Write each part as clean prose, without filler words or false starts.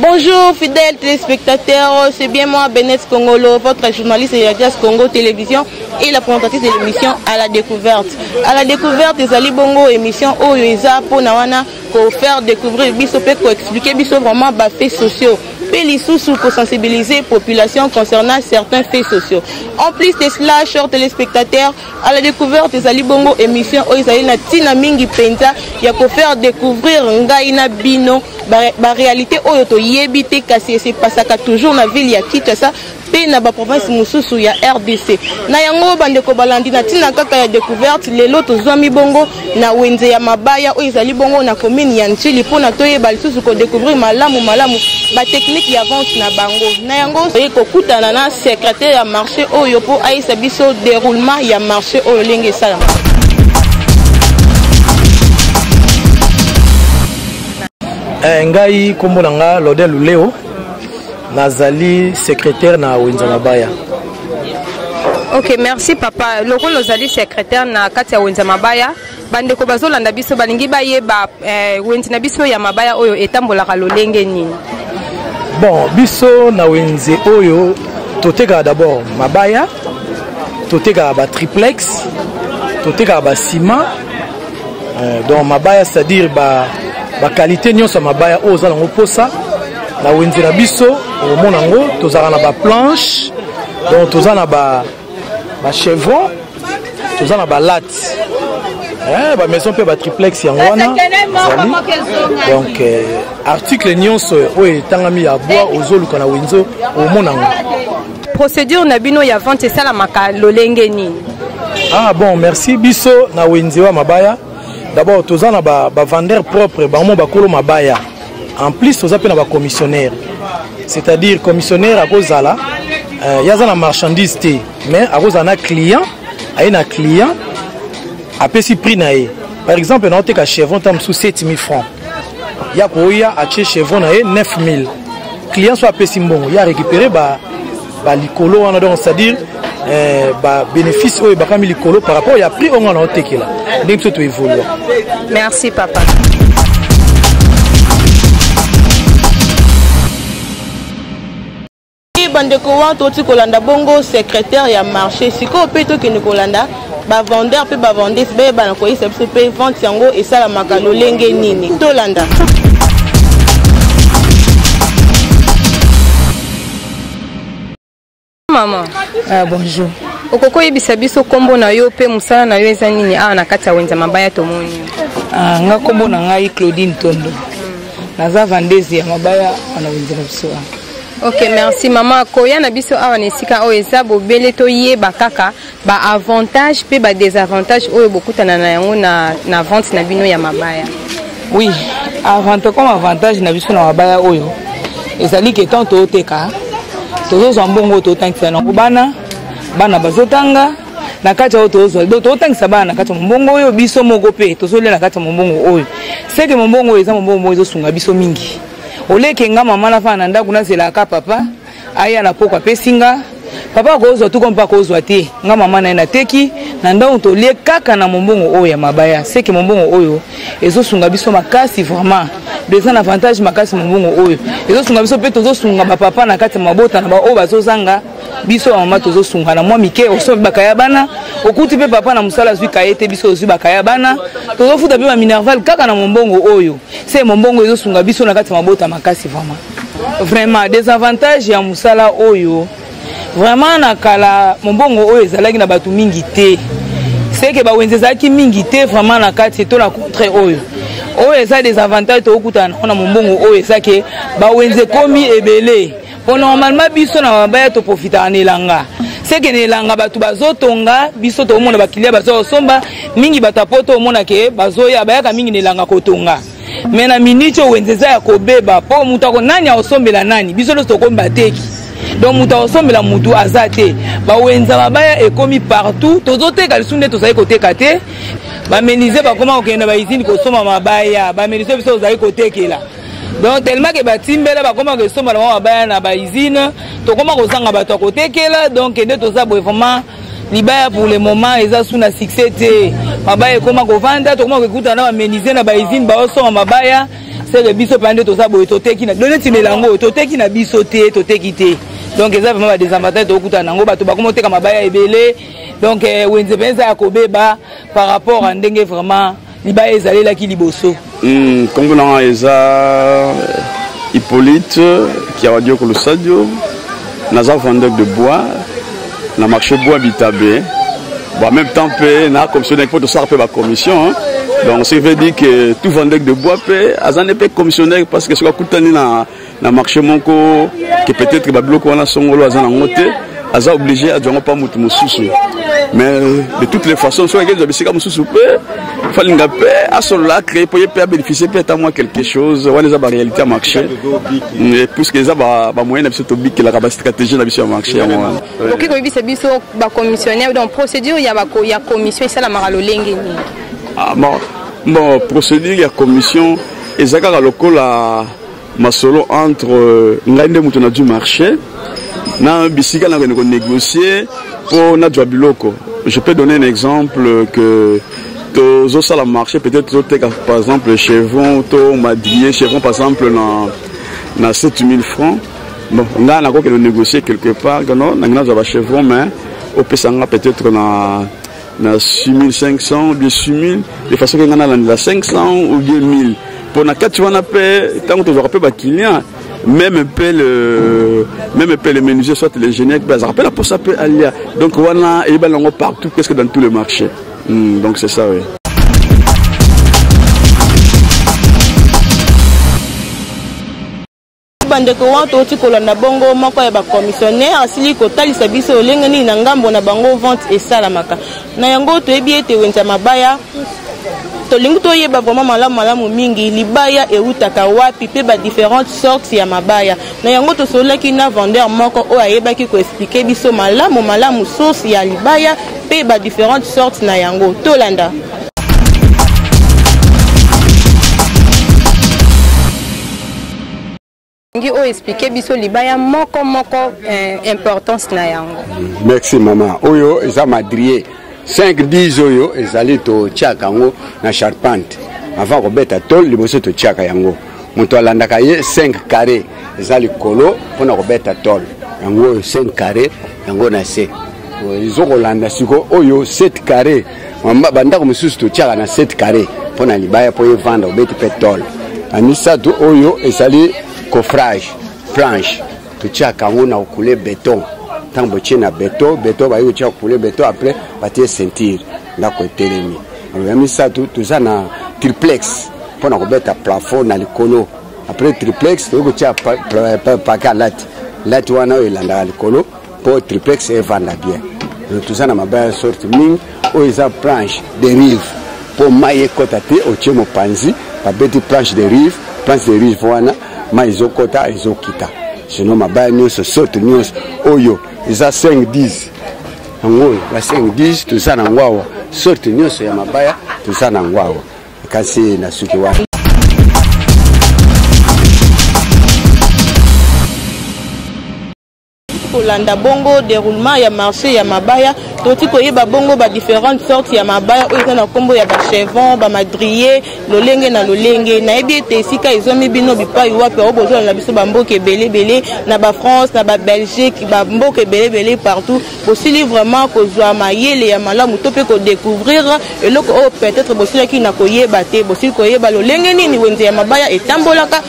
Bonjour fidèles téléspectateurs, c'est bien moi Bennett Kongolo, votre journaliste de la Jazz Congo Télévision et la présentatrice de l'émission À la découverte. À la découverte, ezali bongo émission oyo eza pona wana ko faire découvrir biso pe ko expliquer biso vraiment ba faits sociaux pe lisusu ko sensibiliser population concernant certains faits sociaux. En plus de cela, chers téléspectateurs, à la découverte ezali bongo émission oyo ezali na tina mingi penza ya ko faire découvrir ngai na bino ba réalité oyo toyebi te kasi ese pasaka toujours na ville ya Kinshasa mpe na ba province mosusu ya RDC. Na yango bandeko balandi na ntina kaka ya découverte, lelo tozwami bongo na wenze ya mabaya oyo ezali bongo na commune ya Ndjili mpo na toyeba lisusu ko découvrir malamu malamu ba technique ya vente na bango. Na yango toye kokutana na secrétaire ya marché oyo mpo ayebisa biso déroulement ya marché oyo ndenge esalamaka. Eh, ngai nkombo na nga Lodin Luleo, nazali secrétaire na wenze mabaya. Ok, merci papa. Lokola ozali secrétaire na kati ya wenze mabaya, bandeko bazolanda biso balingi bayeba eh, wenze na biso ya mabaya oyo etambolaka lolenge nini? Bon, biso na wenze oyo totekaka d'abord mabaya, totekaka ba triplex, totekaka ba ciment, donc mabaya, c'est-à-dire ba ba qualité nyonso ya mabaya oyo oza nango posa na wenze na biso okomona yango. Tozalaka na ba planche, donc toza na ba chevron, toza na ba latte, ba maison mpe ba triplex yango wana ezali. Donc article nyonso oyo etangami ya bois ozoluka na wenze omona yango. Procédure na bino ya vente esalamaka lolenge nini? Ah bon, merci. Biso na wenze wa mabaya, d'abord toza na ba vendeur propre, bango bakolo mabaya. En plus toza mpe na ba commissionnaire, c'est-à-dire commissionnaire akozala ye aza na marchandise te, mais akozala na client, aye na client apesi prix na ye. Par exemple naoteka chevron ta mosusu 7000 francs, ya koya atie chevron na ye 9000, client so apesi mbongo ya récupérer ba likolo wana, donc c'est-à-dire ba bénéfice oyo ebakami likolo par rapport ya prix oyo nga na otekela, ndenge biso toévolua. Merci papa. Bandeko wana toti kolanda bongo secrétaire ya marché, sikoyo mpe tokende kolanda bavendeur mpe bavendese bayebana koyebisa biso mpe vente yango esalamaka lolenge nini. Tolanda. Mama. Ah, bonjour. Okoki koyebisa biso nkombo na yo mpe mosala na yo eza nini awa na kati ya wenze mabaya tomoni? Ah, nga nkombo na ngai Claudine Tondo. Naza vendese ya mabaya na wenze na biso awa. Ok, merci mama. Koya na biso awa na esika oyo eza bobele toyeba kaka ba avantage mpe ba désavantage oyo bokutana na yango na vente na bino ya mabaya. Oui, avantage comme avantage na biso na mabaya oyo ezali ke tant tooteka tozozwa mbongo oyo totangisa nango bana, bana bazotanga na kati oyo tozwa, donc totangisa bana na kati ya mombongo oyo, biso moko mpe tozolia na kati ya mombongo oyo. Seke mombongo oyo eza mombongo moko ezosunga biso mingi. Oleke nga mama nafana na ndako nazelaka papa aya na poko apesi nga, papa akozwa tuko mpe akozwa te, nga mama na ye nateki na ndako tolie kaka na mombongo oyo ya mabaya. Seke mombongo oyo ezosunga biso makasi vraiment, donc eza na avantage makasi. Mombongo oyo ezosunga biso mpe tozosunga bapapa na kati ya mabota na baoyo bazozanga, biso ya mama tozosunga na mwa mike. Osombi bakaya bana, okuti mpe papa na mosala azwi kaye te, biso ozwi bakaya bana, tozofuta mpe baminerval kaka na mombongo oyo. Se mombongo ezosunga biso na kati ya mabota makasi vraiment. Vraiment désavantage ya mosala oyo vraiment, na kala mombongo oyo ezalaki na bato mingi te, seke bawenze ezalaki mingi te vraiment na kati to na contre oyo. Oyo eza désavantage tokokutana nango na mombongo oyo eza ke bawenze ekomi ebele, po normalement biso na mabaya toprofitaka na elanga. Seke na elanga bato bazotonga, biso tokomona bakilia bazo kosomba mingi, bato ya poto omona ke bazoya, bayaka mingi na elanga kotonga. Me na miniti oyo wenze eza ya kobeba, mpo moto ako nani akosombela nani? Biso nyonso tokomi bateki, donc moto akosombela motu aza te. Bawenza mabaya ekomi partout, tozoteka lisusu nde tozali koteka te. Bamenuisier bakoma kokende na bausine kosomba mabaya. Bamenuisier biso ozali kotekela, donc tellement ke batimbela, bakoma kosomba na bango mabaya na bausine, tokoma kozanga bato ya kotekela. Donc nde toza boye, vraiment libaya pour le moment eza su na succès te. Mabaya ekoma kovanda, tokoma kokutana na bamenuisier na bausine baosomba mabaya. Seke biso mpenza nde toza boye, toteki na neti melango oyo, toteki na biso te, toteki te. Donc eza vraiment badésavantage tokutana nango. Bato bakoma oteka mabaya ebele, donc wenze mpenza ya kobeba par rapport à ndenge vraiment libaya ezalelaki liboso. Nkombo nanga eza Hippolyte Kiawadioko Lusadio. Naza vendeur de bois na marché bois Bitabe. Bon, en même temps mpe na commissionnaire, mpo tosala mpe bacommission, hein. Donc ce qui veut dire que tout vendeur de bois mpe aza nde mpe commissionnaire, parce que soki akutani na marché moko que peut-être babiloko wana songolo aza nango te, aza obligé azwa yango mpa motu mosusu. Mais de toutes les façons, soki akezwa bisika mosusu mpe falinga mpe asolola, acréer mpo ye mpe abénéficie mpe ata mwa quelque chose. Wana eza baréalité ya marché, puisque eza bamoyen na biso tobikelaka, bastratégie na biso ya marché yango wana. Okoki koyebisa biso bacommissionnaire, donc procédure ya commission esalamaka lolenge nini? Ah, bon, procédure ya commission eza kaka lokola masolo entre ngai nde moto nazwi marché na bisika nakende konégocier mpo nazwa biloko. Je peux donner un exemple que tozosala marché, peut-être tozoteka par exemple chevron to madrier. Chevron par exemple na 7000 francs. Bon, ngai nakokende négocier quelque part, non, nangi nazwa bachevron, mais opesa nga peut-être na 6500 ou bien 6000, de façon ke ngai nalandela 500 ou bien 1000. Mpo na kati wana mpe, ntango tozwaka mpe baclient, même mpe le menuisier soit l'ingénieur mpe azalaka mpe na posa mpe alia. Donc wana eyebani yango partout, presque dans tout le marché. Donc c'est ça, oui. Bandeko, wana touti kolanda bongo moko ya bacommissionnaire asili kotalisa biso lolenge nini na ngambo na bango vente esalamaka. Na yango toyebi ete wenze ya mabaya, tolingi toyeba vraiment malamu malamu mingi libaya eutaka wapi mpe badifférentes sortes ya mabaya. Na yango tosololaki na vendeur moko oyo ayebaki koexpliquer biso malamu malamu source ya libaya mpe badifférentes sortes na yango. Tolanda. Ngi oyo explique biso libaya moko moko, importance na yango. Merci mama. Oyo eza madrier 5 10. Oyo ezali totiaka yango na charpente avant kobeta tôle. Liboso totiaka yango, moto alandaka ye 5 carré eza likolo mpona kobeta tôle. Yango oyo 5 carré, yango na se ezokolanda. Siko oyo 7 carré, bandako mosusu totiaka na 7 carré mpona libaya mpo evanda, obeti mpe tôle. Na misato oyo ezali coffrage planche, totiaka yango na kokule béton. Ntango botie na béton, béton bayi kotia kokule béton, après batie ceinture, ndako etelemi. Alors ya misato toza na triplex mpona kobeta plafond na likolo. Après triplex, toyei kotia paquet ya latte. Latte wana oyo elandaka likolo mpo triplex evanda bien. Toza na mabaya sorte mingi. Oyo eza planche de rive mpo mai ekɔta te. Otie mopanzi, babeti planche de rive. Planche de rive wana, mai ezokɔta, ezokita. Sinon mabaya nyonso, sorte nyonso, oyo eza 5 10, yango oyo ba 5 10 toza nango awa. Sorte nyonso ya mabaya toza nango awa. Kasi na suki wana. Kolanda bongo déroulement ya marché ya mabaya, toti koyeba bongo badifférentes sortes ya mabaya oyo eza na nkombo ya bachevron, bamadrier, lolenge na lolenge. Nayebi ete esika ezwami bino bipai wapi oyo bozolanda biso, bamboka ebelebele, na bafrance, na babelgique, bamboka ebelebele partout, bosili vraiment kozwa mayele ya malamu to mpe kodécouvrir eloko oyo peut-être bosilaki na koyeba te. Bosili koyeba lolenge nini wenze ya mabaya etambolaka,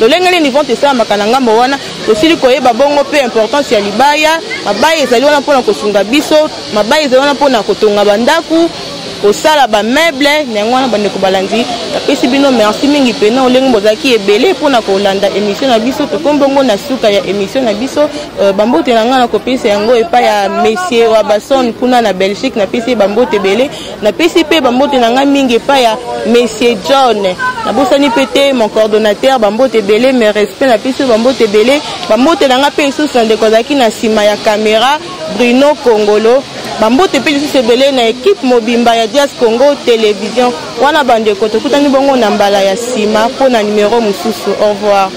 lolenge nini vente esalamaka na ngambo wana. Tosili koyeba bongo mpe importance ya libaya. Mabaya ezali wana mpona kosunga biso, mabaya ezali wana mpona kotonga bandako, kosala bameuble. Na yango wana, bandeko balandi, napesi bino merci mingi mpena olenge bozalaki ebele mpona kolanda émission na biso. Tokomi bongo na suka ya émission na biso. Bambote na ngai nakopesa yango epai ya monsieur Wabason kuna na Belgique. Napesi ye bambote ebele. Napesi mpe bambote na ngai mingi epai ya monsieur John. Nabosani mpe te mon coordonnateur, bambote ebele, mes respect, napesi yo bambote ebele. Bambote na ngai mpe lisusu na ndeko azalaki na nsima ya caméra, Bruno Kongolo. Bambote mpe lisusu ebele na ekipe mobimba ya Dias Congo Television. Wana bandeko, tokutani bongo na mbala ya nsima mpo na numero mosusu. Au revoir.